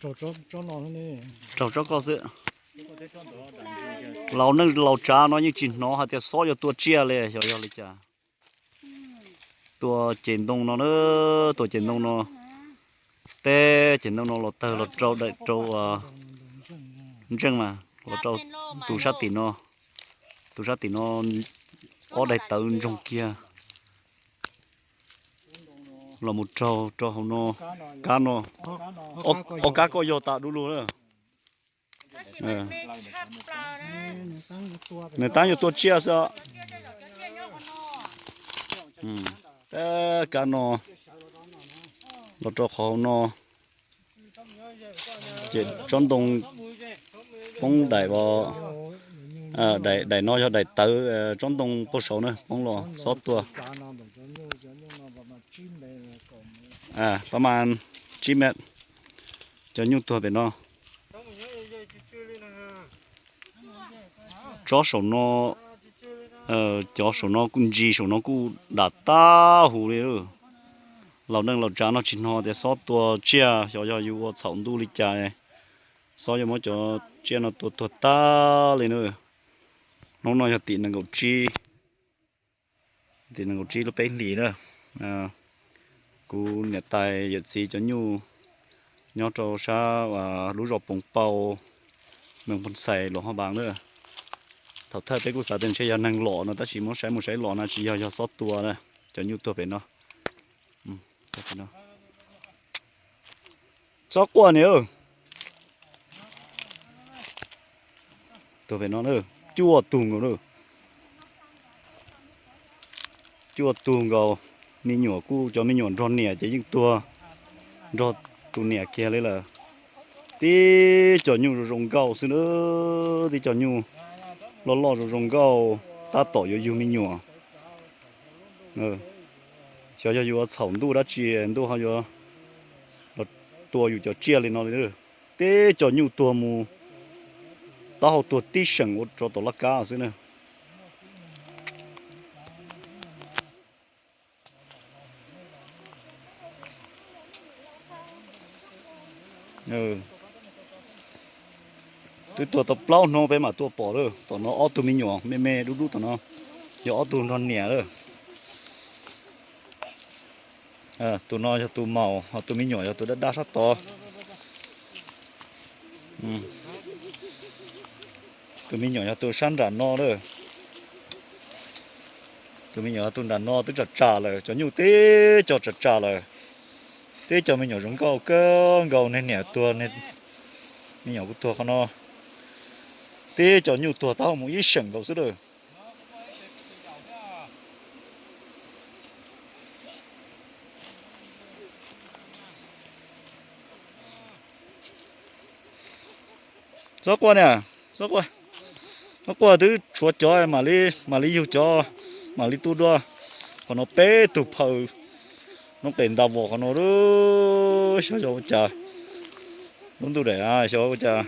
Raug tsob koj xwb. Laus neej laus tsav no yeej tsis hnov hais tias xob yuav tua tsiaj li, xyov yog li cas. Tua ces ntoo no, tua ces ntoo no, teb ces ntoo no los tawg los rau daim rau ntseej mas los rau tus sab tim no, tus sab tim no ob daim tawv ntsoog kiag los mus raug rau hauv no, kab no, ob kab koj yog tas du lug na. Nws tab yuav tua tsiaj xwb. Kab no los rau qhov hauv no, ces tsob ntoo poob daim, daim no yog daim tawv tsob ntoo puag saud na, poob los xob tua. Pab mas tsib mev, cov nyuj tuag pem no. Tsob saum no, cov saum no kuj ntsis, saum no kuj dam tag huv li. Laus neej laus tsav no tsis hnov tias xob tua tsiaj, xyov yog yus ua txhaum ntuj li cas, xob yuav muab cov tsiaj no tua tuag tag li na. Hnub no yog tim nees nkaum tsib, tim nees nkaum tsib lub peb hlis na. Kuv niam tais yawm txiv cov nyuj nyob rau sab lub zos Poos Pau, moos Phoos Xais, luam Haj Vaas na. Thaum thawj peb kuj xav tias ntshe yog neeg lom no, tab sis muab saib mus saib los no tsis yog, yog xob tua na. Cov nyuj tuag pem no. Txhob quaj niam. Tuag pem no, cuaj tug nkaus. Cuaj tug nkaus. Me nyuam kuj, cov me nyuam nrog niam ces yeej tuag nrog tus niam kiag li lawm. Tib co nyuj zoo zoo nkauj xwb na, tib co nyuj loj loj zoo zoo nkauj, tab tom yuav yug me nyuam. Xyov yog yus ua txhaum ntuj dab tsi ntuj ho yuav los tua yus cov tsiaj li no li. Tib co nyuj tuag mus, taub hau tuag tib seem ua rau tom laj kab xwb na. Twb tuag tau plaub hnub peb mam tuaj pom lawm. Tom no ob tug me nyuam me me dub dub tom no, yog ob tug nrog niam lawm. Tus no yog tus maum, ho tus me nyuam yog tus daj daj sab tod. Tus me nyuam yog tus sab nram no lawm. Tus me nyuam yog tus nram no twb tsam tsam lawm, cov nyuj teb co tsam tsam lawm. Teb co me nyuam zoo nkauj kawg nkaus, niag niam tuag, me nyuam kuj tuag qhov no. Teb co nyuj tuag taub hau mus ib seem nkaus xwb lawm. Txhob quaj niam, txhob quaj. Txhob quaj, twb tshuav cov mam li, mam li yug cov, mam li tu dua. Qhov no peb tug phaw noob qes nta vos qhov no, xyov yog ua cas. Lub ntuj daim xyov ua cas,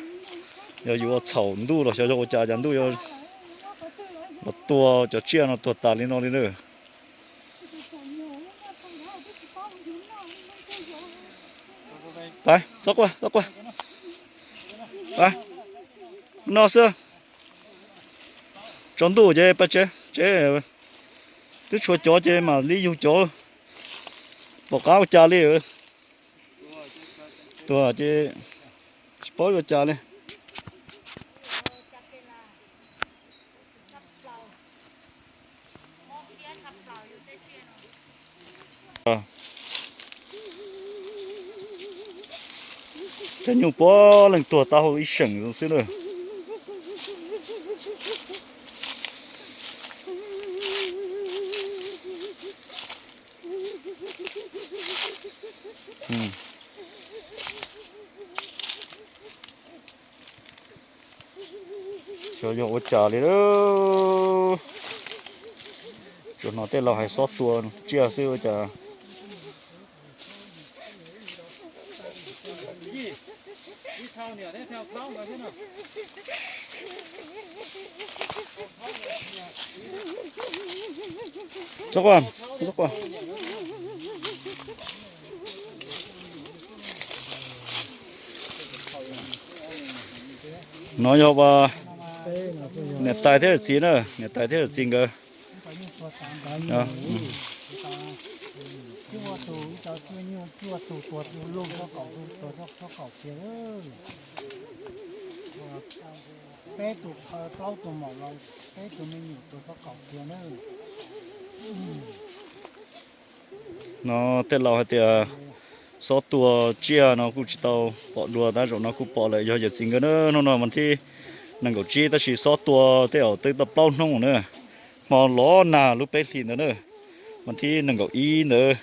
yog yus ua txhaum ntuj los xyov yog ua cas, cas ntuj yuav los tua cov tsiaj no tuag tas li no li na. Pab, txhob quaj, txhob quaj. Pab, no xwb. Tsaus ntuj ces pab tsev, tsev. Twb tshuav cov ces mam li yug cov. Pom qab ua cas li. Tuag ces tsis paub ua cas li. Cov nyuj puav leej tuag taub hau ib seem xwb na. Xyov yog ua cas li lawm. Tsuas hnov tej laus hais xob tua tsiaj xwb ua cas. Txhob quaj, txhob quaj. No yog niam tais thiab yawm txiv na, niam tais thiab yawm txiv nkawd. No tej laus hais tias xob tua tsiaj no kuj tsis tau pom dua tab, zaum no kuj pom lawm, yog yawm txiv nkawd na. Hnub no mas thib nees nkaum tsib tab sis xob tua tej zaum twb tau plaub hnub na. Hmo los nag lub peb hlis ntawd na, mas thib nees nkaum ib ntawd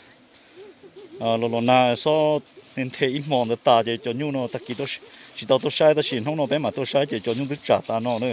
los los nag xob nthe ib hmo ntawd tas ces cov nyuj no tag kis tsis tau tuaj saib tab sis hnub no peb mam tuaj saib ces cov nyuj twb tsam tas no na.